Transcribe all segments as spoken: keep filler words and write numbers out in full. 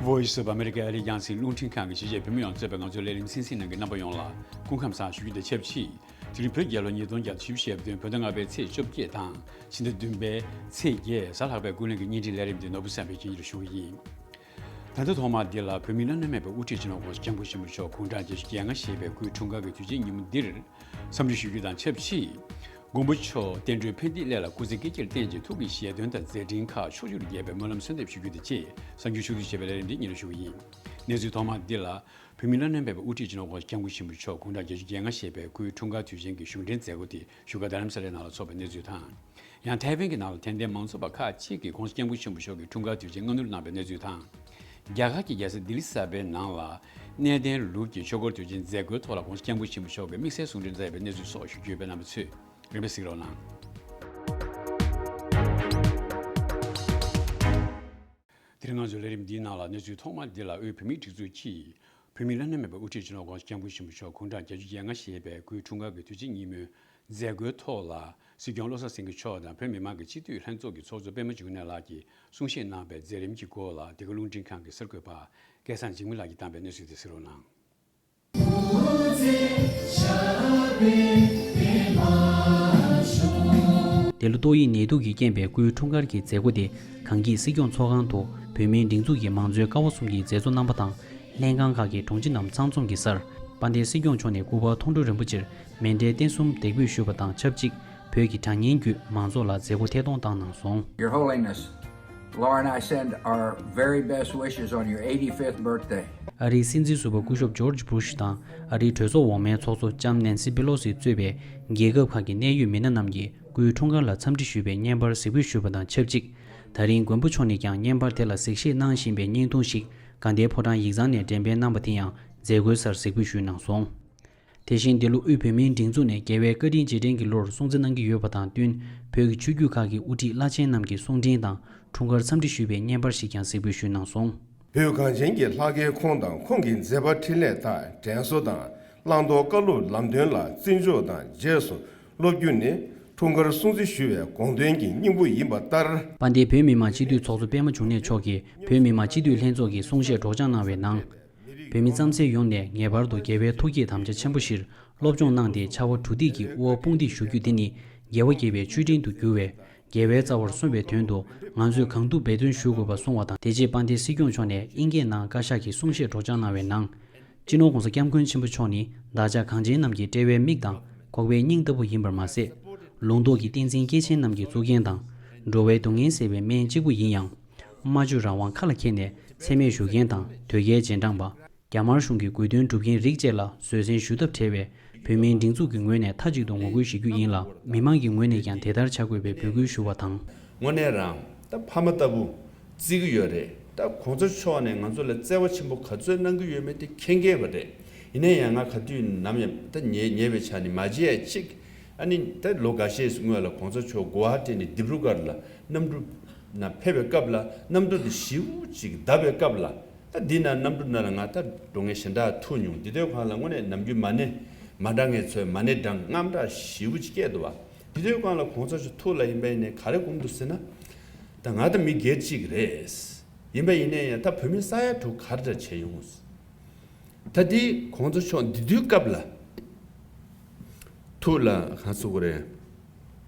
Voice of America ཨ་རིའི་རྒྱང་སྲིང་རླུང་འཕྲིན་ཁང་གི་གཞིས་བྱེས་བོད་མི་ཡོངས་གཙོས་པའི་ང་ཚོའི་ལས་རིམ་གསན་གཟིགས་གནང་མཁན་རྣམ་པ་ཡོངས་ལ་སྐུ་ཁམས་བཟང་ཞུ་རྒྱུ་དང་ཆབས་ཅིག་དེ་རིང་བོད་རྒྱལ་ལོ་ཉིས་སྟོང་བརྒྱ་དང་བཞི་བཅུ་ཞེ་བདུན་བོད་ཟླ་ལྔ་པའི་ཚེས་བཅོ་བརྒྱད་དང་ཕྱི་ཟླ་བདུན་པའི་ཚེས་བརྒྱད་གཟའ་ལྷག་པའི་ཀུན་གླེང་གི་བརྙན་འཕྲིན་ལས་རིམ་འདི་ནོར་བུ་བསམ་འཕེལ་གྱིས་སྙན་སྒྲོན་ཞུ་གི་ཡིན། ད་ལྟ་ཐོག་མར་འདི་ལ་བོད་མིའི་བླ་ན་མེད་པའི་དབུ་ཁྲིད་སྤྱི་ནོར་༸གོང་ས་༸སྐྱབས་མགོན་ཆེན་པོ་མཆོག་དགུང་གྲངས་བརྒྱད་ཅུ་གྱ་ལྔ་བཞེས་པའི་སྐུའི་འཁྲུངས་སྐར་གྱི་དུས་ཆེན་ཉིན་མོ་འདིར་འཚམས་འདྲི་ཞུ་རྒྱུ་དང་ཆབས་ཅིག་མགོན་པོ་མཆོག་བསྟན་འགྲོའི་ཕན་བདེའི་སླད་ལ་སྐུ་ཚེ་བསྐལ་བརྒྱར་བརྟན་ཅིང་ཐུགས་ཀྱི་བཞེད་དོན་དང་མཛད་འཕྲིན་ཁག་ཕྱོགས་བཅུར་རྒྱས་པའི་སྨོན་ལམ་གསོལ་འདེབས་ཞུ་རྒྱུ་དང་བཅས་གསར་འགྱུར་ཕྱོགས་བསྡུས་བྱས་པའི་ལས་རིམ་འདི་སྙན་སྒྲོན་ཞུ་གི་ཡིན། གནས་ཚུལ་ཐོག་མར་འདི་ལ། བོད་མིའི་བླ་ན་མེད་པའི་དབུ་ཁྲིད་སྤྱི་ནོར་༸གོང་ས་༸སྐྱབས་མགོན་ཆེན་པོ་མཆོག་དགུང་གྲངས་བརྒྱད་ཅུ་གྱ་ལྔ་བཞེས་པའི་སྐུའི་འཁྲུངས་སྐར་དུས་ཆེན་གྱི་གཞུང་འབྲེལ་མཛད་སྒོ་དེ་བཞུགས་སྒར་རྡ་རམ་ས་ལའི་ནང་ལ་འཚོགས་པའི་གནས་ཚུལ་དང་། ཡང་ཐའེ་ཝན་གྱི་ནང་ལ་དད་ལྡན་མང་ཚོགས་པ་ཁག་ཅིག་གིས་༸གོང་ས་༸སྐྱབས་མགོན་ཆེན་པོ་མཆོག་གི་འཁྲུངས་སྐར་དུས་ཆེན་སྔ་སྣུར་གནང་བའི་གནས་ཚུལ་དང་། རྒྱ་གར་གྱི་རྒྱལ་ས་ལྡི་ལི་གསར་པའི་ནང་ལ་གནས་བརྟན་ལུགས་ཀྱི་ཆོས་འཁོར་དུས་ཆེན་མཛད་སྒོའི་ཐོག་ལ་༸གོང་ས་༸སྐྱབས་མགོན་ཆེན་པོ་མཆོག་གི་དམིགས་བསལ་གསུང་འཕྲིན་མཛད་པའི་གནས་ཚུལ་སོགས་ཞུ་རྒྱུ་ཡོད་པས་རྣམ་པ་ཚོས་རིམ་པས་གཟིགས་རོགས་གནང་། དེ་རིང་ང་ཚོའི་ལས་རིམ་འདིའི་ནང་ལ་གནས་ཚུལ་ཐོག་མ་འདི་ལ་དབུས་བོད་མིའི་སྒྲིག་འཛུགས་ཀྱིས་བོད་མིའི་བླ་ན་མེད་པའི་དབུ་ཁྲིད་སྤྱི་ནོར་༸གོང་ས་༸སྐྱབས་མགོན་ཆེན་པོ་མཆོག་དགུང་གྲངས་བརྒྱད་ཅུ་གྱ་ལྔ་བཞེས་པའི་སྐུའི་འཁྲུངས་སྐར་གྱི་དུས་ཆེན་ཉིན་མོའི་མཛད་སྒོའི་ཐོག་ལ་སྲིད་སྐྱོང་བློ་བཟང་སེང་གེ་མཆོག་དང་བོད་མི་མང་གི་སྤྱི་འཐུས་ལྷན་ཚོགས་ཀྱི་ཚོགས་གཙོ་པད་མ་འབྱུང་གནས་ལགས་ཀྱིས་གསུང་བཤད་གནང་བའི་མཛད་རིམ་གྱི་སྐོར་ལ་འདི་ག་རླུང་འཕྲིན་ཁང་གི་གསར་འགོད་པ་སྐལ་བཟང་འཇིགས་མེད་ལགས་ཀྱིས་བཏང་བའི་གནས་ཚུལ་དེ་གཟིགས་རོགས་གནང་། འདི་ལོ་ཏོག་དབྱིབས་ནད་དུག་གིས་རྐྱེན་པས་སྐུའི་འཁྲུངས་སྐར་གྱི་མཛད་སྒོ་དེ་གངས་སྐྱིད་སྲིད་སྐྱོང་ཚོགས་ཁང་དུ་བོད་མིའི་སྒྲིག་འཛུགས་ཀྱི་མང་གཙོའི་ཀ་བ་གསུམ་གྱི་མཛད་གཙོ་རྣམ་པ་དང་ལྷན་ཁང་ཁག་གི་དྲུང་ཆེ་རྣམས་ཚང་འཛོམས་ཀྱི་སར་དཔལ་ལྡན་སྲིད་སྐྱོང་མཆོག་ནས་སྐུ་པར་མཐོང་གྲོལ་རིན་པོ་ཆེར་མཎྜལ་རྟེན་གསུམ་འདེགས་འབུལ་ཞུས་པ་དང་ཆབས་ཅིག་བོད་ཀྱི་དྲ་བརྙན་བརྒྱུད་མང་ཚོགས་ལ་མཛད་སྒོ་ཐད་གཏོང་བཏང་གནང་སོང་། Your Holiness, Laura and I send our very best wishes on your eighty-fifth birthday. ཨ་རིའི་སྲིད་འཛིན་ཟུར་པ་སྐུ་ཞབས་ཇོརྗ་བུ་ཤ་དང་ཨ་རིའི་གྲོས་ཚོགས་འོག་མའི་ཚོགས་གཙོ་ལྕམ་ནན་སི་པེ་ལོ་སི་གཙོས་པའི་རྒྱལ་ཁབ་ཁག་གི་གནད་ཡོད་མི་སྣ་རྣམས་ཀྱིས་སྐུའི་འཁྲུངས་སྐར་ལ་འཚམས་འདྲི་ཞུས་པའི་བརྙན་པར་གཟིགས་འབུལ་ཞུས་པ་དང་ཆབས་ཅིག་ད་རིང་མགོན་པོ་མཆོག་ནས་ཀྱང་བརྙན་པར་དེ་ལ་གཟིགས་བཞེས་གནང་བཞིན་པའི་བརྙན་ཐུང་ཞིག་དགའ་ལྡན་ཕོ་བྲང་ཡིག་ཚང་ནས་འགྲེམས་སྤེལ་གནང་བ་དེ་ཡང་མཛད་སྒོའི་སར་གཟིགས་འབུལ་ཞུས་གནང་སོང་། དེ་བཞིན་འདི་ལོ་དབུས་བོད་མིའི་སྒྲིག་འཛུགས་ནས་རྒྱལ་བའི་བཀའ་དྲིན་རྗེས་དྲན་གྱི་ལོར་སྲུང་བརྩི་གནང་གི་ཡོད་པ་དང་བསྟུན་བོད་ཀྱི་ཆོས་བརྒྱུད་ཁག་གི་དབུ་ཁྲིད་བླ་ཆེན་རྣམས་ཀྱི་གསུང་འཕྲིན་དང་འཁྲུངས་སྐར་འཚམས་འདྲི་ཞུས་པའི་བརྙན་པར་ཞིག་ཀྱང་གཟིགས་འབུལ་ཞུས་གནང་སོང་། བོད་གངས་ཅན་གྱི་ལྷ་སྐལ་ཁོང་དང་ཁོང་གི་མཛད་པ་འཕྲིན་ལས་དག་དྲན་གསོ་དང་བླང་དོར་བཀའ་སློབ་ལམ་སྟོན་ལ་བརྩི་འཇོག་དང་རྗེས་སུ་སློབ་རྒྱུ་ནི་འཁྲུངས་སྐར་སྲུང་བརྩི་ཞུ་བའི་དགོངས་དོན་གྱི་སྙིང་པོ་ཡིན་པ་ལྟར། དཔལ་ལྡན་བོད་མི་མང་སྤྱི་འཐུས་ཚོགས་གཙོ་པད་མ་འབྱུང་གནས་མཆོག་གིས་བོད་མི་མང་སྤྱི་འཐུས་ལྷན་ཚོགས་ཀྱི་གསུང་བཤད་སྒྲོག་སྦྱང་གནང་བའི་ནང་། བོད་མི་རྩམ་ཟན་ཡོངས་ནས་ངེས་པར་དུ་རྒྱལ་བའི་ཐུགས་བསྐྱེད་དམ་བཅའ་ཆེན་པོ་བཞིར་སློབ་སྦྱོང་གནང་སྟེ་ཕྱར་བ་གྲུ་འདེགས་ཀྱི་དབུ་བ་དཔུང་འདེགས་ཞུ་རྒྱུ་དེ་ནི་རྒྱལ་བ་དགྱེས་པའི་མཆོད་སྤྲིན་དུ་འགྱུར་བས་རྒྱལ་བའི་རྩ་བར་སོན་པའི་དོན་དུ་ང་ཚོས་གང་ཐུབ་འབད་བརྩོན་ཞུ་དགོས་པ་གསུངས་བ་དང་། དེ་རྗེས་དཔལ་ལྡན་སྲིད་སྐྱོང་མཆོག་ནས་ཨིན་སྐད་ནང་བཀའ་ཤག་གི་གསུང་བཤད་སྒྲོག་སྦྱང་གནང་བའི་ནང་། སྤྱི་ནོར་༸གོང་ས་༸སྐྱབས་མགོན་ཆེན་པོ་མཆོག་ནི་བདག་ཅག་གངས་ཅན་རྣམས་ཀྱི་དཔྲལ་བའི་མིག་དང་ཁོག་པའི་སྙིང་ལྟ་བུ་ཡིན་པར་མ་ཟད། ལུང་རྟོགས་ཀྱི་བསྟན་འཛིན་སྐྱེས་ཆེན་རྣམས་ཀྱི་གཙུག་རྒྱན་དང་། འགྲོ་བའི་སྡུག་བསྔལ་སེལ་བའི་སྨན་གཅིག་པུ་ཡིན་ཡང་། སྨྲ་བརྗོད་རང་དབང་ཁ་ལ་འཁྱེར་ནས་འཚེ་མེད་བཞུགས་མཁན་དང་དོལ་རྒྱལ་རྗེས་འབྲང་པ། རྒྱ་དམར་གཞུང་གི་དགོས་འདུན་སྒྲུབ་མཁན་རིགས་བཅས་ལ་བཟོད་བསྲན་ཞུ་ཐབས་བྲལ་བས་བོད་མིའི་སྒྲིག་འཛུགས་ཀྱི་ངོས་ནས་མཐའ་གཅིག་ཏུ་ངོ་རྒོལ་ཞུ་རྒྱུ་ཡིན་ལ། མི་མང་གི་ངོས་ནས་ཀྱང་དེ་ལྟར་བྱ་དགོས་པའི་འབོད་སྐུལ་ཞུ་བ་དང་། དངོས་གནས་རང་ད་ཕ་མ་ལྟ་བུ་བརྩི་གི་ཡོད་རེད། ད་གོང་ས་མཆོག་ནས་ང་ཚོ་ལ་བརྩེ་བ་ཆེན་པོ་ག་ཚོད་གནང་གི་ཡོད་མེད་དེ་མཁྱེན་མཁྱེན་པ་རེད། ཡིན་ན་ཡང་ང་ག་དུས་ནམ་ཡང་ད་ཉེ་ཉེ་བའི་ཆ་ནས་མ་བརྗེད་ཡ་གཅིག་ཨ་ནི་ད་ལོ་འགའ་ཤས་སྔོན་ལ་གོང་ས་མཆོག་གོ་ཧ་ཊི་ནས་ལྡིབ་རུ་གར་ལ་གནམ་གྲུ་ནང་ཕེབས་པའི་སྐབས་ལ་གནམ་གྲུ་དེ་ཞེ་པོ་ཅིག་བརྡབས་པའི་སྐབས་ལ། ད་འདི་ན་གནམ་གྲུ་ནང་ལ་ང་ད་འགྲོ་མཁན་གཞན་དག་ཐུག་མྱོང་། འདི་དུས་སྒང་ལ་དངོས་གནས་ནམ་རྒྱུན་མ་ཎི་མ་འདྲ་མཁན་ཚོས་མ་ཎི་བགྲང་། དངངས་སྐྲག་ཞེ་པོ་ཅིག་སྐྱེས་འདུག་བ། འདི་དུས་སྒང་ལ་གོང་ས་མཆོག་ཐུགས་ལ་ཡིན་པ་ཡིན་ནའི་ག་རེ་དགོངས་འདུག་ཟེར་ན། ད་ང་ད་མི་སྒེར་གཅིག་རེད། ཡིན་པ་ཡིན་ནའི་ཡང་ད་བོད་མི་ས་ཡ་དྲུག་ག་རེ་འདྲ་བྱས་ཡོང་། ད་འདི་གོང་ས་མཆོག་འདི་དུས་སྐབས་ལ་ཐུགས་ལ་གང་ཟེར་དགོས་རེད།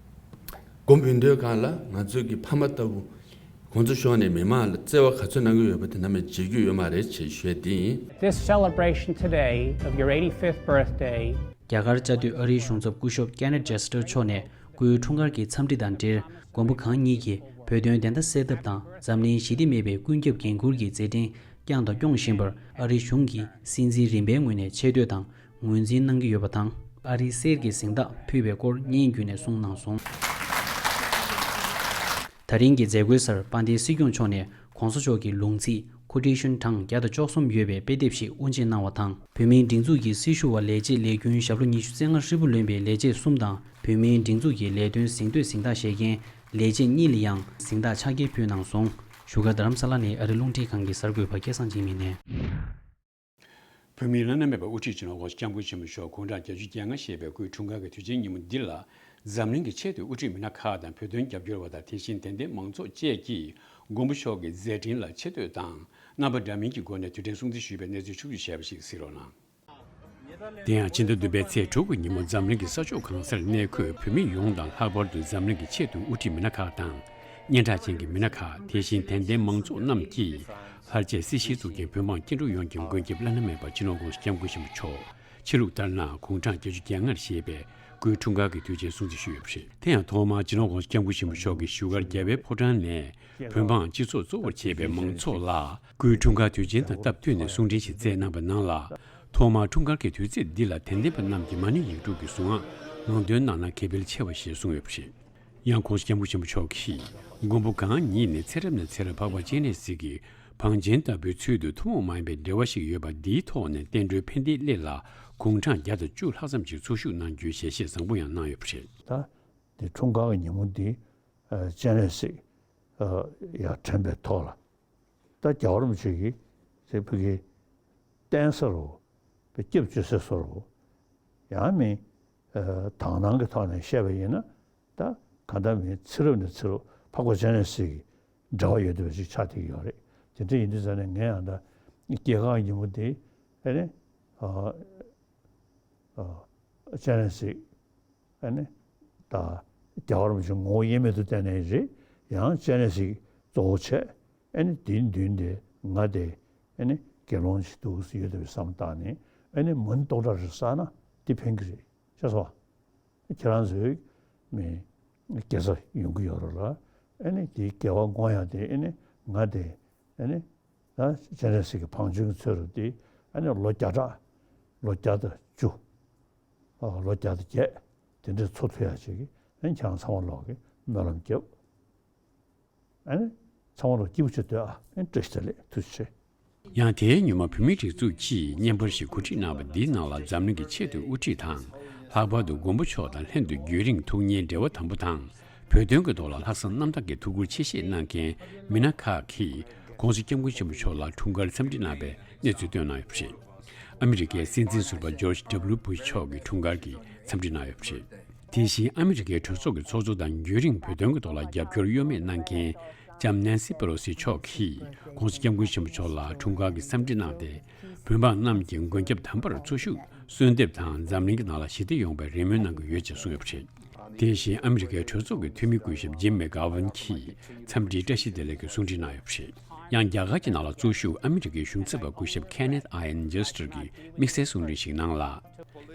མགོ་འབུད་དུས་སྒང་ལ་ང་ཚོའི་གི་ཕ་མ་ལྟ་བུ་གོང་ས་མཆོག་ནས་མི་མང་ལ་བརྩེ་བ་ག་ཚོད་གནང་གི་ཡོད་པ་དེ་ནམ་ཡང་བརྗེད་རྒྱུ་ཡོད་མ་རེད་ཅེས་ཞུ་ཡས་འདི་ཡིན། This celebration today of your eighty-fifth birthday རྒྱ་གར་བཅའ་སྡོད་ཨ་རིའི་གཞུང་ཚབ་སྐུ་ཞབས་ཀེ་ནེཐ་ཇེ་སི་ཊར་མཆོག་ནས་སྐུའི་འཁྲུངས་སྐར་གྱི་འཚམས་འདྲི་དང་འབྲེལ། མགོན་པོ་གང་ཉིད་ཀྱིས་བོད་དོན་བདེན་མཐའ་གསལ་ཐབས་དང་འཛམ་གླིང་ཞི་བདེ་མེད་པའི་ཀུན་ཁྱབ་འགན་ཁུར་གྱི་མཛད་འཕྲིན་བསྐྱངས་དང་སྐྱོང་བཞིན་པར་ཨ་རིའི་གཞུང་གིས་སྲིད་འཛིན་རིམ་པའི་ངོས་ནས་ཆེ་བསྟོད་དང་ངོས་འཛིན་གནང་གི་ཡོད་པ་དང་། ཨ་རིའི་གསེར་གྱི་གཟེངས་རྟགས་ཕུལ་བའི་སྐོར་སྙན་བརྒྱུད་ནས་གསུངས་གནང་སོང་། ད་རིང་གི་མཛད་སྒོའི་སར་དཔལ་ལྡན་སྲིད་སྐྱོང་མཆོག་ནས་གོང་ས་མཆོག་གི་ལུང་ཚིག་ཁུ་ཊི་ཤུན་གྲངས་བརྒྱ་དང་བཅུ་གསུམ་ཡོད་པའི་དཔེ་དེབ་ཞིག་དབུ་འབྱེད་གནང་བ་དང་། བོད་མིའི་སྒྲིག་འཛུགས་ཀྱི་སྲི་ཞུ་བ་ལས་བྱེད་ལས་རྒྱུན་ཞབས་ལོ་ཉི་ཤུ་རྩ་ལྔ་ཧྲིལ་པོ་ལོན་པའི་ལས་བྱེད་གསུམ་དང་། བོད་མིའི་སྒྲིག་འཛུགས་ཀྱི་ལས་དོན་ཟིན་བྲིས་གཟེངས་རྟགས་བཞེས་མཁན་ལས་བྱེད་གཉིས་ལ་ཡང་གཟེངས་རྟགས་ཕྱག་འཁྱེར་ཕུལ་གནང་སོང་། བཞུགས་སྒར་རྡ་རམ་ས་ལ་ནས་ཨ་རི་རླུང་འཕྲིན་ཁང་གི་གསར་འགོད་པ་སྐལ་བཟང་འཇིགས་མེད་ནས། བོད་མིའི་བླ་ན་མེད་པའི་དབུ་ཁྲིད་སྤྱི་ནོར་༸གོང་ས་༸སྐྱབས་མགོན་ཆེན་པོ་མཆོག་དགུང་གྲངས་བརྒྱད་ཅུ་གྱ་ལྔ་བཞེས་པའི་སྐུའི་འཁྲུངས་སྐར་གྱི་དུས་ཆེན་ཉིན་མོ་འདི་ལ། འཛམ་གླིང་གི་ཆེས་མཐོའི་དབུ་ཁྲིད་མི་སྣ་ཁག་དང་བོད་དོན་རྒྱབ་སྐྱོར་བ་དང་དེ་བཞིན་དད་ལྡན་མང་ཚོགས་བཅས་ཀྱིས་མགོན་པོ་མཆོག་གི་མཛད་འཕྲིན་ལ་ཆེ་བསྟོད་དང་ རྣམ་པ་འདྲ་མིན་གྱི་སྒོ་ནས་དུས་དྲན་སྲུང་བརྩི་ཞུས་པའི་གནས་ཚུལ་ཕྱོགས་བསྒྲིགས་བྱས་པ་ཞིག་གཟིགས་རོགས་གནང་། དེ་ཡང་ཕྱི་ཟླ་བདུན་པའི་ཚེས་དྲུག་གི་ཉིན་མོ་འཛམ་གླིང་གི་ས་ཕྱོགས་གང་སར་གནས་འཁོད་བོད་མི་ཡོངས་དང་ལྷག་པར་དུ་འཛམ་གླིང་གི་ཆེས་མཐོའི་དབུ་ཁྲིད་མི་སྣ་ཁག་དང་། སྙན་གྲགས་ཅན་གྱི་མི་སྣ་ཁག་དེ་བཞིན་དད་ལྡན་མང་ཚོགས་རྣམས་ཀྱིས་ལྷར་བཅས་སྲིད་ཞིའི་གཙུག་རྒྱན་བོད་འབངས་སྐྱིད་འགྲོ་ཡོངས་ཀྱི་མགོན་སྐྱབས་བླ་ན་མེད་པ་སྤྱི་ནོར་༸གོང་ས་༸སྐྱབས་མགོན་ཆེན་པོ་མཆོག་ཆོས་ལུགས་ལྟར་སྣང་དགུང་གྲངས་བརྒྱད་ཅུ་གྱ་ལྔར་བཞེས་པའི་སྐུའི་འཁྲུངས་སྐར་གྱི་དུས་ཆེན་སྲུང་བརྩི་ཞུས་ཡོད་པ་རེད། དེ་ཡང་ཐོག་མར་སྤྱི་ནོར་༸གོང་ས་༸སྐྱབས་མགོན་ཆེན་པོ་མཆོག་གིས་བཞུགས་སྒར་རྒྱལ་བའི་ཕོ་བྲང་ནས་བོད་འབངས་སྤྱི་ཚོགས་གཙོ་བོར་བྱས་པའི་མང་ཚོགས་ལ་སྐུའི་འཁྲུངས་སྐར་དུས་ཆེན་དང་སྟབས་བསྟུན་ནས་གསུང་འཕྲིན་ཞིག་བསྩལ་གནང་བའི་ནང་ལ། ཐོག་མར་འཁྲུངས་སྐར་གྱི་དུས་ཚིགས་འདི་ལ་དད་ལྡན་པ་རྣམས་ཀྱིས་མ་ཎི་ཡིག་དྲུག་གི་གཟུངས་སྔགས་ངག་འདོན་གནང་ན་དགེ་འཕེལ་ཆེ་བ་ཞེས་གསུངས་ཡོད་པ་རེད། ཡང་༸གོང་ས་༸སྐྱབས་མགོན་ཆེན་པོ་མཆོག་གིས་མགོན་པོ་གང་ཉིད་ནི་ཚེ་རབས་ནས་ཚེ་རབས་འཕགས་པ་སྤྱན་རས་གཟིགས་ཀྱི་བང་ཆེན་ལྟ་བུའི་ཚུལ་དུ་ཐུན་མོང་མ་ཡིན་པའི་འབྲེལ་བ་ཞིག་ཡོད་པ་འདིའི་ཐོག་ནས་བསྟན་འགྲོའི་ཕན་བདེའི་གླེང་ལ་དགུང་གྲངས་བརྒྱ་དང་བཅུ་ལྷག་ཙམ་ཞིག་འཚོ་བཞུགས་གནང་རྒྱུའི་ཞལ་བཞེས་བཟང་པོ་ཡང་གནང་ཡོད་པ་རེད། ད་དེ་འཁྲུངས་སྐར་གྱི་ཉིན་མོ་འདི་སྤྱན་རས་གཟིགས་ཡར་དྲན་པའི་ཐོག་ལ། ད་རྒྱལ་བ་རིན་པོ་ཆེ་གིས་ཟེར་བུ་གི་བསྟན་ས་རུ་བའི་སྐྱབས་བཅོལ་སའི་སོ་རུ་ཡང་མིན། དག་སྣང་གི་ཐོག་ནས་བཤད་པ་ཡིན་ན། ད་ག་ད་མིན་ཚེ་རབས་ནས་ཚེ་རབས་འཕགས་པ་སྤྱན་རས་གཟིགས་ཀྱི་འབྲེལ་བ་ཡོད་བསྡད་པ་ཞིག་ཆགས་བསྡད་ཀྱི་ཡོད་རེད། དེ་འདྲ་ཡིན་དུས་ཙང་ནས་ངས་ཡང་ད་སྐྱེས་སྐར་ཉིན་མོ་དེ་ཨེ་ནི་སྤྱན་རས་གཟིགས་ཨ་ནི་ད་རྒྱལ་བ་རིན་པོ་ཆེ་ངོ་བོ་དབྱེར་མེད་དུ་བསྟན་ནའི་རེད། ཡང་སྤྱན་རས་གཟིགས་གཙོ་བོ་བྱས། ཨ་ནི་དེའི་མདུན་དེ་ང་དེ་ཨ་ནི་དགེ་སློང་ཞིག་འདུག་ཟེར་ཡོད་དེ་བསམ་བཏང་ནས། ཨ་ནི་མོན་རྟོགས་གྲགས་རེད་བསགས་ན་དེ་ཕན་གྱི་རེད་ཤེས་སོང་། ཁྱེད་རང་ཚོའི་མི་དགེ་རྩ་ཡོང་གི་ཡོད་རེད་ལ། ཨ་ནི་དེའི་དགེ་བ་བསྔོ་ཡག་དེ་ཨ་ནི་ང་དེ་ཨ་ནི་ད་སྤྱན་རས་གཟིགས་ཀྱི་བང་ཆེན་གྱི་ཚུལ་དུ་དེ་ཨ་ནི་ལོ་བརྒྱ་ཕྲག་ལོ་བརྒྱ་དང་བཅུ། ཨ། ལོ་བརྒྱ་དང་བརྒྱད། དེ་འདྲའི་འཚོ་ཐུབ་ཡག་ཅིག་གི་ཨ་ནི་ཁྱེད་རང་ཚང་མ་ལོག་གི་སྨོན་ལམ་རྒྱབ། ཨ་ནི་ཚང་མ་ལོག་སྐྱིད་པོ་བྱེད་སྡོད་ཨ། ཨ་ནི་བཀྲ་ཤིས་བདེ་ལེགས། ཐུགས་རྗེ་ཆེ། ཡང་དེའི་ཉིན་མོ་བོད་མིའི་སྒྲིག་འཛུགས་ཀྱིས་བརྙན་པར་ཞིག་གོ་སྒྲིག་གནང་བ་འདིའི་ནང་ལ་འཛམ་གླིང་གི་ཆེས་མཐོའི་དབུ་ཁྲིད་དང་། ལྷག་པར་དུ་མགོན་པོ་མཆོག་དང་ལྷན་དུ་རྒྱུན་རིང་ཐུགས་མཉེས་འབྲེལ་བ་དམ་པོ་དང་། བོད་དོན་གྱི་ཐོག་ལ་ལྷག་བསམ་རྣམ་དག་གིས་ཐུགས་ཁུར་ཆེ་བཞེས་གནང་མཁན་མི་སྣ་ཁག་གིས་༸གོང་ས་༸སྐྱབས་མགོན་ཆེན་པོ་མཆོག་ལ་འཁྲུངས་སྐར་འཚམས་འདྲི་གནང་བའི་གནས་ཚུལ་བཏོན་གནང་ཡོད་པ་རེད། ཨ་མི་རི་ཀའི་སྲིད་འཛིན་ཟུར་པ་ཇོརྗ་ཌབ་ལུ་བུ་ཤ་མཆོག་གི་འཁྲུངས་སྐར་གྱི་འཚམས་འདྲི་གནང་ཡོད་པ་རེད། དེ་བཞིན་ཨ་མི་རི་ཀའི་གྲོས་ཚོགས་ཀྱི་ཚོགས་གཙོ་དང་རྒྱུན་རིང་བོད་དོན་གྱི་ཐོག་ལ་རྒྱབ་སྐྱོར་གཡོ་མེད་གནང་མཁན་ལྕམ་ནན་སི་པེ་ལོ་སི་མཆོག་གིས་༸གོང་ས་༸སྐྱབས་མགོན་ཆེན་པོ་མཆོག་ལ་འཁྲུངས་སྐར་གྱི་འཚམས་འདྲི་གནང་སྟེ། བོད་འབངས་རྣམས་ཀྱི་མགོན་སྐྱབས་དམ་པར་འཚོ་བཞུགས་གསོལ་འདེབས་དང་འཛམ་གླིང་གི་ནང་ལ་ཞི་བདེ་ཡོང་བའི་རེ་སྨོན་གནང་གི་ཡོད་ཅེས་གསུངས་ཡོད་པ་རེད། དེ་བཞིན་ཨ་མི་རི་ཀའི་གྲོས་ཚོགས་ཀྱི་འཐུས་མི་སྐུ་ཞབས་ཇིམ་མེག་གྷ་ཝན་གྱིས་འཚམས་འདྲིའི་བཀྲ་ཤིས་བདེ་ལེགས་ཀྱི་གསུང་འཕྲིན་གནང་ཡོད་པ་རེད། ཡང་རྒྱ་གར་གྱི་ནང་ལ་གཙོ་བཞུགས་ཨ་མི་རི་ཀའི་གཞུང་ཚབ་པ་སྐུ་ཞབས་ཁེ་ནེཐ་ཨ་ཡན་ཇེ་སི་ཊར་གྱིས་དམིགས་བསལ་གསུང་འཕྲིན་ཞིག་གནང་ལ།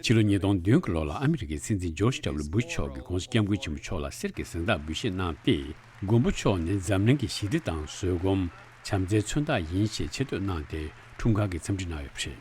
ཕྱི་ལོ་ཉིས་སྟོང་བདུན་གྱི་ལོ་ལ་ཨ་མི་རི་ཀའི་སྲིད་འཛིན་ཇོརྗ་ཌབ་ལུ་བུ་ཤ་མཆོག་གིས་༸གོང་ས་༸སྐྱབས་མགོན་ཆེན་པོ་མཆོག་ལ་གསེར་གྱི་གཟེངས་རྟགས་འབུལ་བཞེས་གནང་སྟེ། མགོན་པོ་མཆོག་ནི་འཛམ་གླིང་གི་ཞི་བདེ་དང་བཟོད་སྒོམ། བྱམས་བརྩེའི་མཚོན་རྟགས་ཡིན་ཞེས་ཆེ་བསྟོད་གནང་སྟེ་འཁྲུངས་སྐར་གྱི་འཚམས་འདྲི་གནང་ཡོད་པ་རེད།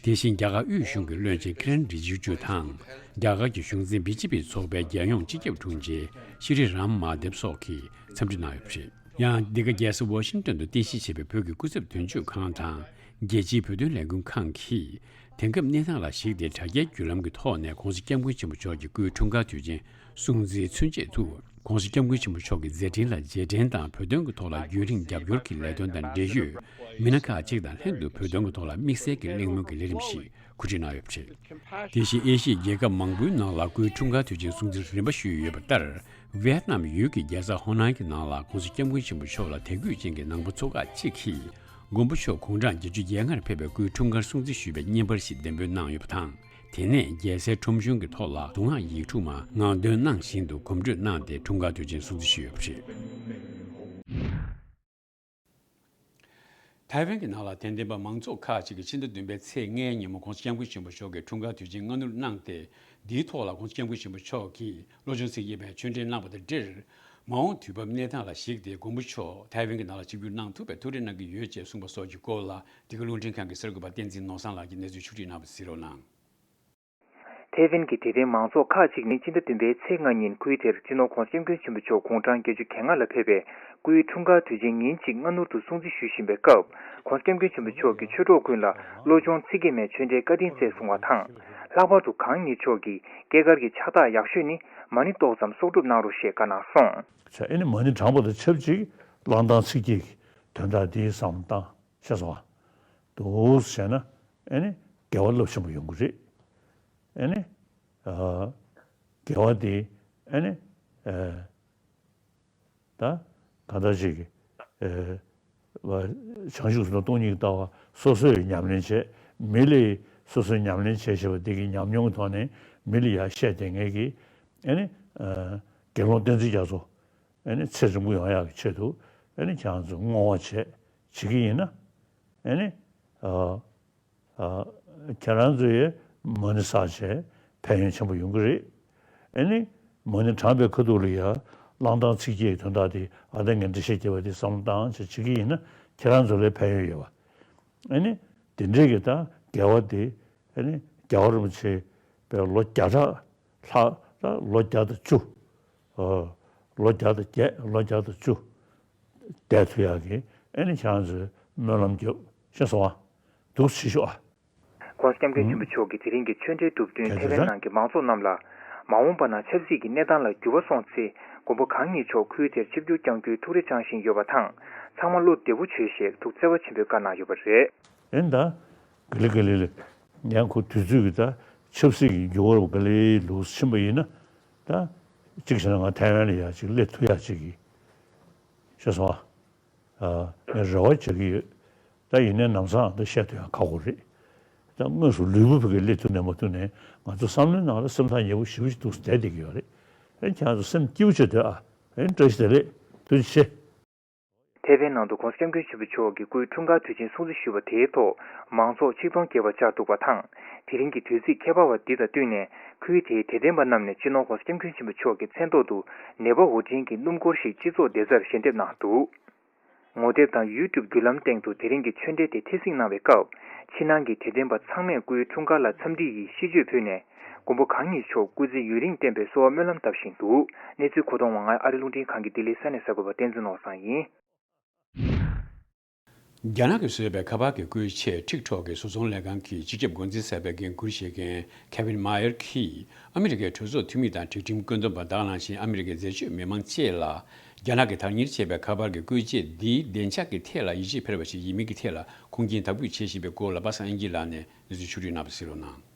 དེ་བཞིན་རྒྱ་གར་དབུས་གཞུང་གི་བློན་ཆེན་ཀི་རན་རི་ཇི་ཇུ་དང་། རྒྱ་གར་གྱི་གཞུང་འཛིན་བི་ཇེ་པི་ཚོགས་པའི་རྒྱལ་ཡོངས་སྤྱི་ཁྱབ་དྲུང་ཆེ་ཤྲི་རམ་མ་དེབ་སོགས་ཀྱིས་འཚམས་འདྲི་གནང་ཡོད་པ་རེད། ཡང་འདི་ག་རྒྱལ་ས་ཝ་ཤིང་ཏོན་དུ་རྟེན་གཞི་བྱས་པའི་བོད་ཀྱི་སྐུ་ཚབ་དོན་གཅོད་ཁང་དང་རྒྱལ་སྤྱིའི་བོད་དོན་ལས་འགུལ་ཁང་གིས། དེང་སྐབས་གནས་སྟངས་ལ་གཞིགས་ཏེ་དྲ་རྒྱའི་བརྒྱུད་ལམ་གྱི་ཐོག་ནས་༸གོང་ས་༸སྐྱབས་མགོན་ཆེན་པོ་མཆོག་གི་སྐུའི་འཁྲུངས་སྐར་དུས་ཆེན་སྲུང་བརྩིའི་ཚུན་ཆད་དུ། ༸གོང་ས་༸སྐྱབས་མགོན་ཆེན་པོ་མཆོག་གི་མཛད་འཕྲིན་ལ་རྗེས་དྲན་དང་བོད་དོན་གྱི་ཐོག་ལ་རྒྱུན་རིང་རྒྱབ་སྐྱོར་གྱི་ལས་དོན་དང་འབྲེལ་ཡོད་མི་སྣ་ཁག་ཅིག་དང་ལྷན་དུ་བོད་དོན་གྱི་ཐོག་ལ་དམིགས་བསལ་གྱི་གླེང་མོལ་གྱི་ལས་རིམ་ཞིག་གོ་སྒྲིག་གནང་ཡོད་པ་རེད། དེ་བཞིན་ཨེ་ཤི་ཡའི་རྒྱལ་ཁབ་མང་པོའི་ནང་ལ་སྐུའི་འཁྲུངས་སྐར་དུས་ཆེན་སྲུང་བརྩི་རིམ་པ་ཞུས་ཡོད་པ་ལྟར། ཝེ་ཏི་ནམ་ཡུལ་གྱི་རྒྱལ་ས་ཧོ་ནན་གྱི་ནང་ལ་༸གོང་ས་༸སྐྱབས་མགོན་ཆེན་པོ་མཆོག་ལ་དད་གུས་ཅན་གྱི་ནང་པ་ཚོ་ཁག་ཅིག་གིས། མགོན་པོ་མཆོག་དགུང་གྲངས་བརྒྱད་ཅུ་གྱ་ལྔར་ཕེབས་པའི་སྐུའི་འཁྲུངས་སྐར་སྲུང་བརྩི་ཞུས་པའི་བརྙན་པར་ཞིག་འདེམས་འབུལ་གནང་ཡོད་པ་དང་། དེ་ནས་རྒྱལ་སའི་ཁྲོམ་གཞུང་གི་ཐོག་ལ་གདུང་སྔགས་ཡིག་དྲུག་མ་ངག་འདོན་གནང་བཞིན་དུ་གོམ་བགྲོད་གནང་སྟེ་འཁྲུངས་སྐར་དུས་ཆེན་སྲུང་བརྩི་ཞུས་ཡོད་པ་རེད། ཐའེ་ཝན་གྱི་ནང་ལ་དད་ལྡན་པ་མང་ཚོགས་ཁག་ཅིག་གིས་ཕྱི་ཟླ་བདུན་པའི་ཚེས་ལྔའི་ཉིན་མོ་༸གོང་ས་༸སྐྱབས་མགོན་ཆེན་པོ་མཆོག་གི་འཁྲུངས་སྐར་དུས་ཆེན་སྔ་སྣུར་གནང་སྟེ། འདིའི་ཐོག་ལ་༸གོང་ས་༸སྐྱབས་མགོན་ཆེན་པོ་མཆོག་གིས་བློ་སྦྱོང་ཚིག་བརྒྱད་པའི་ཆོས་འབྲེལ་གནང་བ་དང་འབྲེལ། མ་འོངས་དུས་བབ་གནས་སྟངས་ལ་གཞིགས་ཏེ་མགོན་པོ་མཆོག་ཐའེ་ཝན་གྱི་ནང་ལ་ཆིབས་བསྒྱུར་གནང་ཐུབ་པའི་ཐུགས་རེ་གནང་གི་ཡོད་ཅེས་གསུངས་པ་སོགས་ཀྱི་སྐོར་ལ། འདི་ག་རླུང་འཕྲིན་ཁང་གི་གསར་འགོད་པ་བསྟན་འཛིན་ནོར་བཟང་ལགས་ཀྱིས་གནས་ཚུལ་ཕྱོགས་བསྒྲིགས་གནང་བ་གཟིགས་རོགས་གནང་། ཐའེ་ཝན་གྱི་དད་ལྡན་མང་ཚོགས་ཁག་ཅིག་ནི་ཕྱི་ཟླ་བདུན་པའི་ཚེས་ལྔ་ཉིན་ཁུལ་དེར་སྤྱི་ནོར་༸གོང་ས་༸སྐྱབས་མགོན་ཆེན་པོ་མཆོག་དགུང་གྲངས་བརྒྱད་ཅུ་གྱ་ལྔ་ལ་ཕེབས་པའི་སྐུའི་འཁྲུངས་སྐར་དུས་ཆེན་ཉིན་གཅིག་སྔ་སྣུར་དུ་སྲུང་བརྩི་ཞུ་བཞིན་པའི་སྐབས། ༸གོང་ས་༸སྐྱབས་མགོན་ཆེན་པོ་མཆོག་གིས་ཆོས་གྲོགས་ཀུན་ལ་བློ་སྦྱོང་ཚིག་བརྒྱད་མའི་ཆོས་འབྲེལ་བཀའ་དྲིན་སྩལ་གསུང་བ་དང་། ལྷག་པར་དུ་གང་ཉིད་མཆོག་གིས་སྐྱེས་སྐར་གྱི་ཕྱག་རྟགས་ཡག་ཤོས་ནི་མ་ཎི་ཏོག་ཙམ་གསོག་སྒྲུབ་གནང་རོགས་ཞེས་བཀའ་གནང་སོང་། ཨེ་ནི་མ་ཎི་བགྲངས་པ་དང་ཆབས་ཅིག་བླང་དང་ཚིག་བརྒྱད་ཀྱི་དོན་དག་འདི་བསམ་བློ་བཏང་། ཤེས་སོང་ཨ། འདུག་སེ་བྱས་ན་ཨེ་ནི་དགེ་བ་རླབས་ཆེན་པོ་ཡོང་གི་རེད། ཨེ་ནི་ཨ་དགེ་བ་དེ་ཨེ་ནི་ཨ་ད་གང་ལྟར་ཅིག་ཨེ་ བ། བྱང་ཆུབ་སེམས་དང་སྟོང་ཉིད་ཀྱི་ལྟ་བ་སོ་སོས་ཉམས་ལེན་བྱས། མི་ལ་སོ་སོས་ཉམས་ལེན་བྱས་བྱས་པ་དེ་གི་ཉམས་མྱོང་གི་ཐོག་ནས་མི་ལ་ཡར་བཤད་བསྡད་མཁན་གྱི་ཨ་ནི་དགེ་སློང་བསྟན་འཛིན་རྒྱ་མཚོ་ཨ་ནི་ཚེ་རིང་པོ་ཡོང་ཡག་གི་ཆེད་དུ་ཨ་ནི་ཁྱེད་རང་ཚོས་བསྔོ་བ་བྱས་བྱེད་ཀྱི་ཡིན་ན་ཨ་ནི། ཨ། ཨ། ཁྱེད་རང་ཚོས་མ་ཎི་བསགས་བྱས་ཕན་ཡོན་ཆེན་པོ་ཡོང་གི་རེད། ཨ་ནི་མ་ཎི་བགྲངས་པའི་ཁ་ཐུག་ལ་ཡ་གླང་ཐང་ཚིག་བརྒྱད་ཀྱི་དོན་དག་དེ་ཨ་ད་ངས་འགྲེལ་བཤད་བརྒྱབ་པ་དེ་བསམ་བློ་བཏང་བྱས་བྱེད་ཀྱི་ཡིན་ན་ཁྱེད་རང་ཚོ་ལ་ཕན་ཡོན་ཡོད་པ། ཨ་ནི་དེ་འདྲའི་གི་ད་དགེ་བ་དེ་ཨ་ནི་རྒྱལ་བ་རིན་པོ་ཆེ་པའི་ལོ་བརྒྱ་ཕྲག་ལྷག་ད་ལོ་བརྒྱ་དང་བཅུ། ཨ། ལོ་བརྒྱ་དང་བརྒྱད་ལོ་བརྒྱ་དང་བཅུ། བསྡད་ཐུབ་ཡག་གི་ཨ་ནི་ཁྱེད་རང་ཚོས་སྨོན་ལམ་རྒྱོབ་ཤེས་སོང་ཨ། འདུག་ཞེས་ཤོག་ཨ། ༸གོང་ས་༸སྐྱབས་མགོན་ཆེན་པོ་མཆོག་གིས་དེ་རིང་གི་ཆོས་འབྲེལ་གྲུབ་བསྟུན་ཐེ་ཝན་ནང་གི་མང་ཚོགས་རྣམས་ལ། མ་འོངས་པ་ན་ཆབ་སྲིད་ཀྱི་གནས་སྟངས་ལ་འགྱུར་བ་སོང་ཚེ་མགོན་པོ་གང་ཉིད་མཆོག་ཁུལ་དེར་ཆིབས་བསྒྱུར་བསྐྱང་རྒྱུའི་ཐུགས་རེ་བཅངས་བཞིན་ཡོད་པ་དང་། ཚང་མ་བློ་བདེ་པོ་བྱོས་ཞེས་ཐུགས་བརྩེ་བ་ཆེན་པོས་བཀའ་གནང་ཡོད་པ་རེད། ཨེ་ད། ག་ལེ་ག་ལེ་ལེ། ཡང་ཁོ་དུས་ཚོད་ཀྱི་ད་ཆབ་སྲིད་ཀྱི་འགྱུར་བ་ག་ལེ་ལུགས་ཕྱིན་པ་ཡིན་ན། ད། གཅིག་བྱས་ན་ང་ཐའེ་ཝན་ལ་ཡ་གཅིག་སླེབས་ཐུབ་ཡ་གཅིག་གི་ཤེས་སོང་ཨ། ངས་རེ་བ་བྱེད་ཀྱི་ཡོད། ད་ཡིན་ནའི་ལམ་སང་ད་བཤད་ཐུབ་ཡ་ཁག་པོ་རེད། ད་དངོས་སུ་ལུས་པོ་ཕ་གིར་སླེབས་ཐུབ་ནའི་མ་ཐུབ་ནའི་ང་ཚོ་བསམ་བློའི་ནང་ལ་སེམས་ཐག་ཉེ་པོ་ཞེ་པོ་ཞིག་འདུག་བསྡད་བསྡད་ཀྱི་ཡོད་རེད། ཨེ་ཁྱེད་ཚོ་སེམས་སྐྱིད་པོ་བྱེད་སྡོད་ཨ། ཨེ་བཀྲ་ཤིས་བདེ་ལེགས་ཐུགས་རྗེ་ཆེ། ཐེ་ཝན་ནང་དུ་༸གོང་ས་༸སྐྱབས་མགོན་ཆེན་པོ་མཆོག་གིས་སྐུའི་འཁྲུངས་སྐར་དུས་ཆེན་སྲུང་བརྩི་ཞུས་པ་དེའི་ཐོག་མང་ཚོགས་ཆིག་སྟོང་བརྒལ་བ་བཅར་འདུག་པ་དང་། དེ་རིང་གི་དུས་ཚིགས་ཁྱད་པར་བ་འདི་དང་བསྟུན་ནས་ཁུལ་དེའི་དད་ལྡན་པ་རྣམས་ནས་སྤྱི་ནོར་༸གོང་ས་༸སྐྱབས་མགོན་ཆེན་པོ་མཆོག་གི་མཚན་ཐོག་ཏུ་ནེ་པ་འོ་སྤྲིན་གྱི་སྣུམ་འཁོར་ཞིག་སྤྱི་ཚོགས་བདེ་རྩར་ཞལ་འདེབས་གནང་འདུག་ངོ་དེབ་དང་ཡུ་ཊུབ་བརྒྱུད་ལམ་སྟེང་དུ་དེ་རིང་གི་ཆོས་འབྲེལ་དེ་ཐད་གཟིགས་གནང་བའི་སྐབས། ཕྱི་ནང་གི་དད་ལྡན་པ་ཚང་མས་སྐུའི་འཁྲུངས་སྐར་ལ་འཚམས་འདྲི་ཡི་གཤིས་བརྗོད་ཕུལ་ནས། མགོན་པོ་གང་ཉིད་མཆོག་སྐུ་ཚེ་ཡུན་རིང་བརྟན་པའི་གསོལ་བ་སྨོན་ལམ་བཏབ་བཞིན་འདུག་གནས་ཚུལ་མཁོ་གཏོང་བ་ང་ཨ་རི་རླུང་འཕྲིན་ཁང་གི་ལྡི་ལི་ས་གནས་གསར་འགོད་པ་བསྟན་འཛིན་ནོར་བཟང་ཡིན། རྒྱ་ནག་གིས་བཟོས་པའི་ཁ་པར་གྱི་བཀོལ་ཆས་ཊིག་ཊོག་གི་བཟོ་ཚོང་ལས་ཁང་གི་སྤྱི་ཁྱབ་འགོ་འཛིན་གསར་པའི་འགན་འཁུར་བཞེས་མཁན་ཁེ་ཝིན་མ་ཡར་གྱིས་ཨ་མི་རི་ཀའི་གྲོས་ཚོགས་འཐུས་མི་དང་སྒྲིག་ཁྲིམས་བཀོད་འདོམས་པ་དག་ནང་བཞིན་ཨ་མི་རི་ཀའི་འཛད་སྤྱོད་མི་མང་བཅས་ལ་རྒྱ་ནག་གིས་བདག་གཉེར་བྱས་པའི་ཁ་པར་གྱི་བཀོལ་ཆས་འདིའི་བདེ་འཇགས་ཀྱི་ཐད་ལ་ཡིད་ཆེས་འཕེར་བ་ཞིག་ཡིན་མིན་གྱི་ཐད་ལ་ཁུངས་སྐྱེལ་དག་པོས་བྱེད་བཞིན་པའི་སྐོར་ལ་པ་སངས་དབྱངས་སྐྱིད་ལགས་ནས་གནས་ཚུལ་ཕྱོགས་བསྒྲིགས་གནང་བ་གསན་རོགས་གནང་།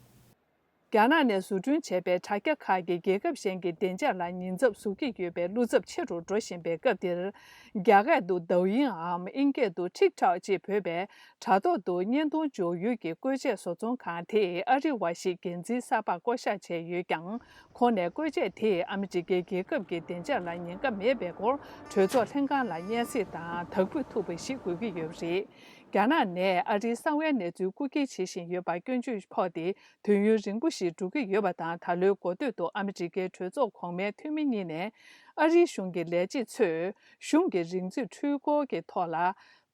རྒྱ་ནག་ནས་བཟོ་སྐྲུན་བྱས་པའི་དྲ་རྒྱ་ཁག་གིས་རྒྱལ་ཁབ་གཞན་གྱི་བདེ་འཇགས་ལ་ཉེན་ཚབས་བཟོ་གི་ཡོད་པའི་བློ་འཚབ་ཆེ་རུ་འགྲོ་བཞིན་པའི་སྐབས་འདིར། རྒྱ་སྐད་དུ་ཌའོ་ཡིན་འམ་དབྱིན་སྐད་དུ་ཊིག་ཊོག་ཅེས་འབོད་པའི་དྲ་ཐོག་ཏུ་བརྙན་ཐུང་འཇོག་ཡུལ་གྱི་བཀོལ་ཆས་བཟོ་ཚོང་ཁང་དེས་ཨ་རི་བ་ཞིག་འགན་འཛིན་གསར་པར་བསྐོ་བཞག་བྱས་ཡོད་ཀྱང་། ཁོང་ནས་བཀོལ་ཆས་དེས་ཨ་མི་རི་ཀའི་རྒྱལ་ཁབ་ཀྱི་བདེ་འཇགས་ལ་ཉེན་ཁ་མེད་པའི་སྐོར་གྲོས་ཚོགས་ལྷན་ཁང་ལ་སྙན་སེང་དང་དག་འབུལ་ཐུབ་པ་ཞིག་དགོས་ཀྱི་ཡོད་པ་རེད། རྒྱ་ནག་ནས་ཨ་རིའི་གསང་བའི་གནས་ཚུལ་རྐུ་འཁྱེར་བྱེད་བཞིན་ཡོད་པར་སྐྱོན་བརྗོད་ཕོག་སྟེ། དུས་ཡུན་རིང་པོ་ཞིག་འགྲོ་གི་ཡོད་པ་དང་། ད་ལོའི་འགོ་སྟོད་དུ་ཨ་མི་རི་ཀའི་གྲོས་ཚོགས་གོང་མའི་འཐུས་མི་གཉིས་ནས་ཨ་རིའི་གཞུང་གི་ལས་བྱེད་ཚོས་གཞུང་གི་རིག་མཛོད་འཕྲུལ་འཁོར་གྱི་ཐོག་ལ་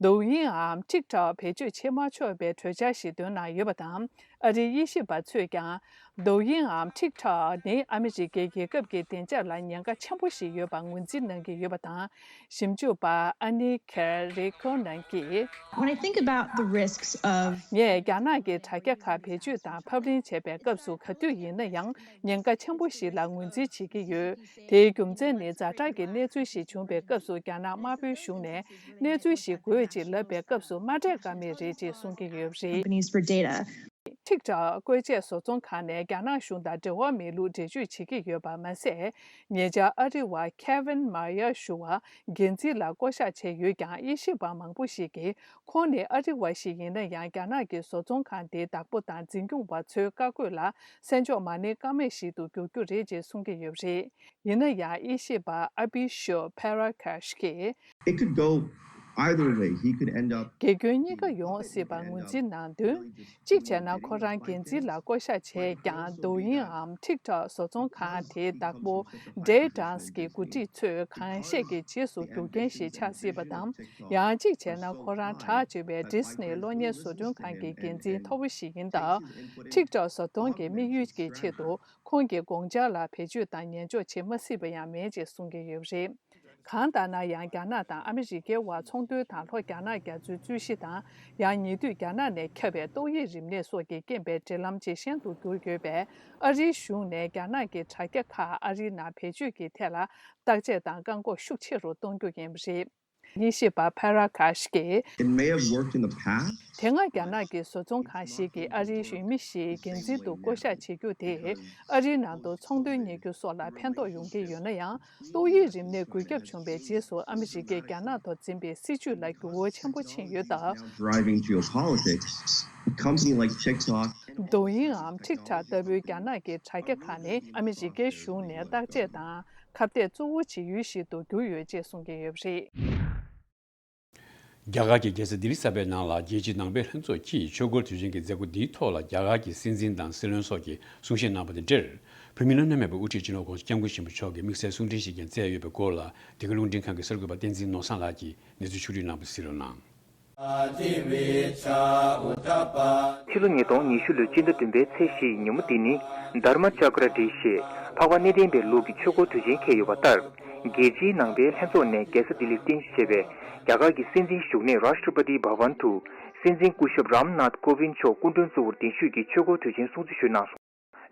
ཌའོ་ཡིན་འམ་ཊིག་ཊོག་བེད་སྤྱོད་བྱེད་མ་ཆོག་པའི་གྲོས་འཆར་ཞིག་བཏོན་གནང་ཡོད་པ་དང་། ཨ་རིའི་དབྱེ་ཞིབ་པ་ཚོས་ཀྱང་ཌའོ་ཡིན་འམ་ཊིག་ཊོག་ནི་ཨ་མི་རི་ཀའི་རྒྱལ་ཁབ་ཀྱི་བདེ་འཇགས་ལ་ཉེན་ཁ་ཆེན་པོ་ཞིག་ཡོད་པར་ངོས་འཛིན་གནང་གི་ཡོད་པ་དང་། ཞིབ་འཇུག་པ་ཨ་ནི་ཁེར་རི་ཁོ་ནན་གྱིས། When I think about the risks of ངས་རྒྱ་ནག་གི་དྲ་རྒྱ་ཁག་བེད་སྤྱོད་དང་ཕབ་ལེན་བྱས་པའི་སྐབས་སུ་ག་དུས་ཡིན་ན་ཡང་ཉེན་ཁ་ཆེན་པོ་ཞིག་ལ་ངོས་འཛིན་བྱེད་ཀྱི་ཡོད། དེའི་རྒྱུ་མཚན་ནི་ཛ་དྲག་གི་གནས་ཚུལ་ཞིག་བྱུང་བའི་སྐབས་སུ་རྒྱ་ནག་དམར་པོའི་གཞུང་ནས་གནས་ཚུལ་ཞིག་དགོས་ཅེས་ལབ་པའི་སྐབས་སུ་མ་སྤྲད་ཀ་མེད་རེད་ཅེས་གསུང་གི་ཡོད་པ་རེད། Companies for data. ཊིག་ཊོག་བཀོལ་ཆས་བཟོ་ཚོང་ཁང་ནས་རྒྱ་ནག་གཞུང་དང་འབྲེལ་བ་མེད་ལུགས་འགྲེལ་བརྗོད་བྱེད་ཀྱི་ཡོད་པ་མ་ཟད། ཉེ་ཆར་ཨ་རི་བ་ཁེ་ཝིན་མ་ཡར་ཞུ་བ་འགན་འཛིན་ལ་བསྐོ་བཞག་བྱས་ཡོད་ཀྱང་། དབྱེ་ཞིབ་པ་མང་པོ་ཞིག་གིས་ཁོང་ནི་ཨ་རི་བ་ཞིག་ཡིན་ན་ཡང་། རྒྱ་ནག་གི་བཟོ་ཚོང་ཁང་དེའི་བདག་པོ་དང་འཛིན་སྐྱོང་བ་ཚོའི་བཀའ་བཀོད་ལ་སེམས་ཕྱོགས་མ་ནིང་ཀ་མེད་ཞིག་ཏུ་འགྱུར་རྒྱུ་རེད་ཅེས་གསུང་གི་ཡོད་པ་རེད། ཡིན་ན་ཡང་། དབྱེ་ཞིབ་པ་ཨ་བྷི་ཤོ་ཕེ་ར་ཁ་ཤི་གིས། It could go either way. He could end up. དགེ་སྐྱོན་གཉིས་ཀ་ཡོང་སྲིད་པར་ངོས་འཛིན་གནང་དོན། གཅིག་བྱས་ན། ཁོ་རང་འགན་འཛིན་ལ་བསྐོ་བཞག་བྱས་ཀྱང་། ཌའོ་ཡིན་འམ་ཊིག་ཊོག་བཟོ་ཚོང་ཁང་དེའི་བདག་པོ་ཌེ་ཌང་གི་འགོ་ཁྲིད་ཚོས་གང་བཤད་ཀྱི་རྗེས་སུ་རྒྱུག་མཁན་ཞིག་ཆགས་སྲིད་པ་དང་། ཡང་གཅིག་བྱས་ན། ཁོ་རང་གྲགས་ཆེ་བའི་ཌིས་ནི་གློག་བརྙན་བཟོ་སྐྲུན་ཁང་གི་འགན་འཛིན་མཐོ་པོ་ཞིག་ཡིན་སྟབས། ཊིག་ཊོག་བཟོ་སྟངས་ཀྱི་དམིགས་ཡུལ་གྱི་ཆེད་དུ། ཁོང་གི་དགོངས་འཆར་ལ་བེད་སྤྱོད་དང་ཉན་འཇོག་བྱེད་མ་སྲིད་པ་ཡང་མེད་ཅེས་གསུང་གི་ཡོད་པ་རེད། གང་ལྟར་ན་ཡང་། རྒྱ་ནག་དང་ཨ་མི་རི་ཀའི་དབར་ཚོང་དོན་དང་ལྷོ་རྒྱ་ནག་རྒྱ་མཚོའི་རྩོད་གཞི་དང་། ཡང་ཉེ་དུས་རྒྱ་ནག་ནས་ཁྱབ་པའི་ཏོག་དབྱིབས་རིམས་ནད་སོགས་ཀྱི་རྐྱེན་པས་འབྲེལ་ལམ་ཇེ་ཞན་དུ་གྱུར་ཡོད་པས། ཨ་རིའི་གཞུང་ནས་རྒྱ་ནག་གི་དྲ་རྒྱ་ཁག་ཨ་རིའི་ནང་བེད་སྤྱོད་ཀྱི་ཐད་ལ་བརྟག་དཔྱད་དང་བཀག་འགོག་ཤུགས་ཆེ་རུ་གཏོང་རྒྱུ་ཡིན་པ་རེད། དབྱེ་ཞིབ་པ་ཕ་ར་ཁ་ཤི་གིས། It may have worked in the past. དེ་སྔ་རྒྱ་ནག་གི་བཟོ་ཚོང་ཁང་ཞིག་གིས་ཨ་རིའི་ཡུལ་མི་ཞིག་འགན་འཛིན་དུ་བསྐོ་གཞག་བྱེད་རྒྱུ་དེས་ཨ་རིའི་ནང་དུ་ཚོང་དོན་གཉེར་རྒྱུ་སོགས་ལ་ཕན་ཐོགས་ཡོང་གི་ཡོད་ན་ཡང་། ཏོག་དབྱིབས་རིམས་ནད་འགོས་ཁྱབ་བྱུང་བའི་རྗེས་སུ་ཨ་མི་རི་ཀས་རྒྱ་ནག་ཐོག་འཛིན་པའི་སྲིད་བྱུས་ལ་འགྱུར་བ་ཆེན་པོ་ཕྱིན་ཡོད་སྟབས། Driving geopolitics, a company like TikTok. 抖音འམ་TikTok ལྟ་བུའི་རྒྱ་ནག་གི་དྲ་རྒྱ་ཁག་ནི་ཨ་མི་རི་ཀའི་གཞུང་ནས་བརྟག་དཔྱད་དང་ཁ་གཏད་གཙོ་བོ་བྱེད་ཡུལ་ཞིག་ཏུ་གྱུར་ཡོད་ཅེས་གསུང་གི་ཡོད་པ་རེད། རྒྱ་གར་གྱི་རྒྱལ་ས་ལྡི་ལི་གསར་པའི་ནང་ལ་རྒྱལ་སྤྱིའི་ནང་པའི་ལྷན་ཚོགས་ཀྱིས་ཆོས་འཁོར་དུས་ཆེན་གྱི་མཛད་སྒོ་འདིའི་ཐོག་ལ་རྒྱ་གར་གྱི་སྲིད་འཛིན་དང་སྲིད་བློན་སོགས་ཀྱིས་གསུང་བཤད་གནང་བ་དང་འབྲེལ། བོད་མིའི་སློབ་གཉེར་སྨན་པའི་དབུ་ཁྲིད་སྤྱི་ནོར་༧གོང་ས་༧སྐྱབས་མགོན་ཆེན་པོ་མཆོག་གིས་དམིགས་བསལ་གསུང་འཕྲིན་ཞིག་ཀྱང་བསྩལ་ཡོད་པའི་སྐོར་ལ་འདི་ག་རླུང་འཕྲིན་ཁང་གི་གསར་འགོད་པ་བསྟན་འཛིན་ནོར་བཟང་ལགས་ཀྱིས་གནས་ཚུལ་ཕྱོགས་བསྒྲིགས་གནང་བ་གཟིགས་རོགས་གནང་། ཕྱི་ལོ་ཉིས་སྟོང་ཉི་ཤུ་ལོའི་སྤྱི་ཟླ་བདུན་པའི་ཚེས་བཞི་ཡི་ཉིན་མོ་འདི་ནི་དྷརྨ་ཅཀྲ་ཌི་ཞེས་འཕགས་པ་གནས་བརྟན་པའི་ལུགས་ཀྱི་ཆོས་འཁོར་དུས་ཆེན་འཁེལ་ཡོད་པ་ལྟར། རྒྱལ་སྤྱིའི་ནང་པའི་ལྷན་ཚོགས་ནས་རྒྱལ་ས་ལྡི་ལིར་རྟེན་གཞི་བྱས་པའི་རྒྱ་གར་གྱི་སྲིད་འཛིན་བཞུགས་གནས་Rashtrapati Bhavan དུ་སྲིད་འཛིན་སྐུ་ཞབས་རམ་ནཱཐ་ཀོ་བིན་མཆོག་སྐུ་མགྲོན་གཙོ་བོར་གདན་ཞུས་ཀྱིས་ཆོས་འཁོར་དུས་ཆེན་སྲུང་བརྩི་ཞུས་གནང་སོང་།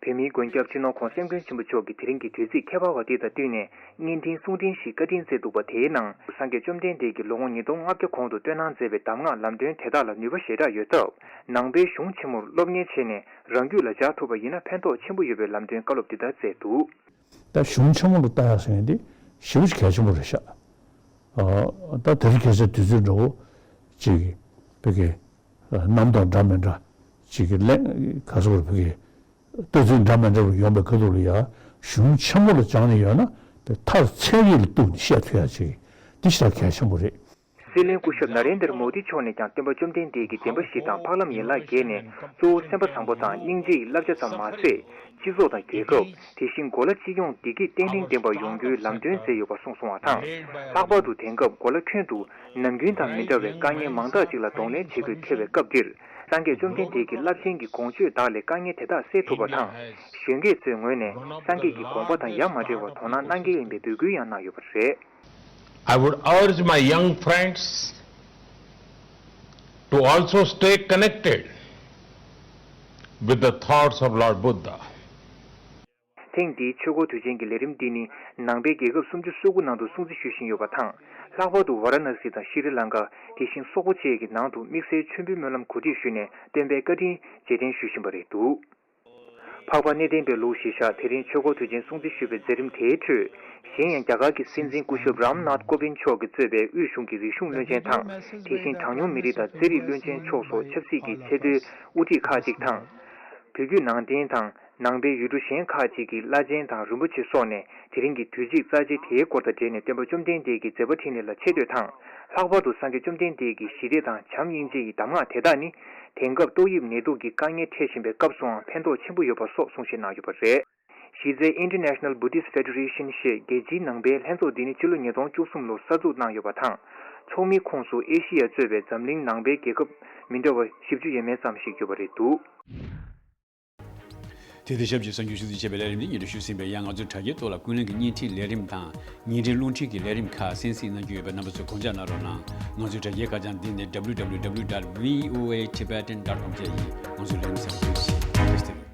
བོད་མིའི་མགོན་སྐྱབས་སྤྱི་ནོར་༧གོང་ས་༧སྐྱབས་མགོན་ཆེན་པོ་མཆོག་གིས་དེ་རིང་གི་དུས་ཚིགས་ཁྱད་པར་བ་འདི་དང་བསྟུན་ནས་བརྙན་འཕྲིན་གསུང་འཕྲིན་ཞིག་བཀའ་འཕྲིན་བསྩལ་འདུག་པ། དེའི་ནང་སངས་རྒྱས་བཅོམ་ལྡན་འདས་ཀྱིས་ལོ་ངོ་ཉིས་སྟོང་ལྔ་བརྒྱ་གོང་དུ་བསྟོད་གནང་མཛད་པའི་གདམས་ངག་ལམ་སྟོན་དེ་དག་ལ་ནུས་པ་ཞེ་དྲག་ཡོད་སྟབས། ནང་པའི་གཞུང་ཆེན་མོར་སློབ་གཉེར་བྱས་ནས་རང་རྒྱུད་ལ་འཇགས་ཐུབ་པ་ཡིན་ན་ཕན་ཐོགས་ཆེན་པོ་ཡོད་པའི་ལམ་སྟོན་བཀའ་སློབ་འདི་ལྟར་མཛད་འདུག། ད་གཞུང་ཆེན་མོ་ལ་ལྟ་ཡག་ཟེར་མཁན་འདི་ཞེ་པོ་ཅིག་གལ་ཆེན་པོ་རེད་ཤག། ཨ་ད་དེ་རིང་ཁ་སང་དུས་ཚོད་འདྲ་བོ་ཅིག་བོད་ཀྱི་རྣམ་རྟོག་འདྲ་མི་འདྲ་ཅིག་གི་གླེང་ག་ཚོད་བོད་ཀྱི་ལྟ་ཚུལ་འདྲ་མི་འདྲ་བ་ཡོང་པའི་ཁ་ཐུག་ལ་ཡ་གཞུང་ཆེན་མོ་ལ་སྦྱངས་ནས་ཡོད་ན་དེ་མཐར་ཚད་ཡིག་ལ་གཏུགས་ནས་བཤད་ཐུབ་ཡག་ཅིག་འདི་ཞེ་དྲག་གལ་ཆེན་པོ་རེད། སྲིད་བློན་སྐུ་ཞབས་ན་རེན་དར་མོ་དི་མཆོག་ནས་ཀྱང་སྟོན་པ་བཅོམ་ལྡན་འདས་ཀྱི་བདེན་པ་བཞི་དང་འཕགས་ལམ་ཡན་ལག་བརྒྱད་ནས་གཙོ་བོ་སེམས་པ་བཟང་པོ་དང་སྙིང་རྗེ་ཡི་བསླབ་བྱ་ཙམ་མ་ཟད། སྤྱི་ཚོགས་དང་རྒྱལ་ཁབ། དེ་བཞིན་གོ་ལ་སྤྱི་ཡོངས་བདེ་སྐྱིད་བརྟན་ལྷིང་ལྡན་པ་ཡོང་རྒྱུའི་ལམ་སྟོན་མཛད་ཡོད་པ་གསུངས་སོང་བ་དང་། ལྷག་པར་དུ་དེང་སྐབས་གོ་ལ་ཁྱོན་དུ་ནམ་རྒྱུན་དང་མི་འདྲ་བའི་དཀའ་ངལ་མང་དག་ཅིག་ལ་གདོང་ལེན་བྱེད་དགོས་འཁེལ་བའི་སྐབས་འདིར། སངས་རྒྱས་བཅོམ་ལྡན་འདས་ཀྱི་རླབས་ཆེན་གྱི་དགོངས་སྤྱོད་དག་ལས་དཀའ་ངལ་དེ་དག་སེལ་ཐུབ་པ་དང་། གཞོན་སྐྱེས་ཚོའི་ངོས་ནས་སངས་རྒྱས་ཀྱི་དགོངས་པ་དང་ཡ་མ་བྲལ་བར་དོ་སྣང་གནང་གལ་ཡིན་པའི་འབོད་སྐུལ་ཡང་གནང་ཡོད་པ་རེད། I would urge my young friends to also stay connected with the thoughts of Lord Buddha. ཐེངས་འདིའི་ཆོས་འཁོར་དུས་ཆེན་གྱི་ལས་རིམ་འདི་ནི་ནང་པའི་རྒྱལ་ཁབ་སུམ་ཅུ་སོ་དགུ་ནང་དུ་སྲུང་བརྩི་ཞུ་བཞིན་ཡོད་པ་དང་། ལྷག་པར་དུ་ཝཱ་ར་ཎ་སི་དང་ཤྲི་ལང་ཀ། དེ་བཞིན་སོག་པོ་བཅས་ཀྱི་ནང་དུ་དམིགས་བསལ་མཆོད་འབུལ་སྨོན་ལམ་གོ་སྒྲིག་ཞུས་ནས་སྟོན་པའི་བཀའ་དྲིན་རྗེས་དྲན་ཞུ་བཞིན་པ་རེད་འདུག། འཕགས་པ་གནས་བརྟན་པའི་ལུགས་གཞིར་བཞག་དེ་རིང་ཆོས་འཁོར་དུས་ཆེན་སྲུང་བརྩི་ཞུ་བའི་མཛད་རིམ་དེའི་ཁྲོད། གཞན་ཡང་རྒྱ་གར་གྱི་སྲིད་འཛིན་སྐུ་ཞབས་རམ་ནཱཐ་ཀོ་བིན་མཆོག་གིས་གཙོས་པའི་དབུས་གཞུང་གི་རིག་གཞུང་བློན་ཆེན་དང་། དེ་བཞིན་གྲངས་ཉུང་མི་རིགས་དང་རྩེད་རིགས་བློན་ཆེན་མཆོག་སོགས་ཆབ་སྲིད་ཀྱི་ཆེས་མཐོའི་དབུ་ཁྲིད་ཁག་ཅིག་དང་། བོད་བརྒྱུད་ནང་བསྟན་དང་ནང་པའི་ཡུལ་གྲུ་གཞན་ཁག་ཅིག་གི་བླ་ཆེན་དང་རིན་པོ་ཆེ་སོགས་ནས་དེ་རིང་གི་དུས་ཚིགས་རྩ་ཆེ་དེའི་སྐོར་དང་འབྲེལ་ནས་སྟོན་པ་བཅོམ་ལྡན་འདས་ཀྱི་མཛད་པ་འཕྲིན་ལས་ལ་ཆེ་བསྟོད་དང་། ལྷག་པར་དུ་སངས་རྒྱས་བཅོམ་ལྡན་འདས་ཀྱི་ཞི་བདེ་དང་བྱམས་སྙིང་རྗེ་ཡི་གདམས་ངག་དེ་དག་ནི། དེང་སྐབས་ཏོག་དབྱིབས་ནད་དུག་གི་དཀའ་ངལ་འཕྲད་བཞིན་པའི་སྐབས་སུའང་ཕན་ཐོགས་ཆེན་པོ་ཡོད་པ་སོགས་གསུང་བཤད་གནང་ཡོད་པ་རེད། གཞི་རྩའི་International Buddhist Federation ཞེས་རྒྱལ་སྤྱིའི་ནང་པའི་ལྷན་ཚོགས་འདི་ནི་ཕྱི་ལོ་ཉིས་སྟོང་བཅུ་གསུམ་ལོར་གསར་འཛུགས་གནང་ཡོད་པ་དང་། ཚོགས་མིའི་ཁོངས་སུ་ཨེ་ཤི་ཡ་གཙོས་པའི་འཛམ་གླིང་ནང་པའི་རྒྱལ་ཁབ་མི་འདྲ་བ་བཞི་བཅུ་ཡས་མས་ཙམ་ཞིག་ཡོད་པ་རེད་འདུག། དེ་དང་ཆབས་ཅིག་གསར་འགྱུར་ཞུ་གཏུག་བྱས་པའི་ལས་རིམ་འདི་སྙན་སྒྲོན་ཞུས་ཟིན་པས། ཡང་ང་ཚོའི་དྲ་རྒྱའི་ཐོག་ལ་ཀུན་གླེང་གི་བརྙན་འཕྲིན་ལས་རིམ་དང་། བརྙན་འཕྲིན་རླུང་འཕྲིན་གྱི་ལས་རིམ་ཁག་གསན་གཟིགས་གནང་རྒྱུ་ཡོད་པས། རྣམ་པ་ཚོས་དགོངས་འཇགས་གནང་རོགས་གནང་། ང་ཚོའི་དྲ་རྒྱའི་ཁ་བྱང་འདི་ནི་www dot voatibetan dot com བཅས་ཡིན། ང་ཚོའི་ལས་རིམ་གསན་པར་ཐུགས་རྗེ་ཆེ། བཀྲ་ཤིས་བདེ་ལེགས།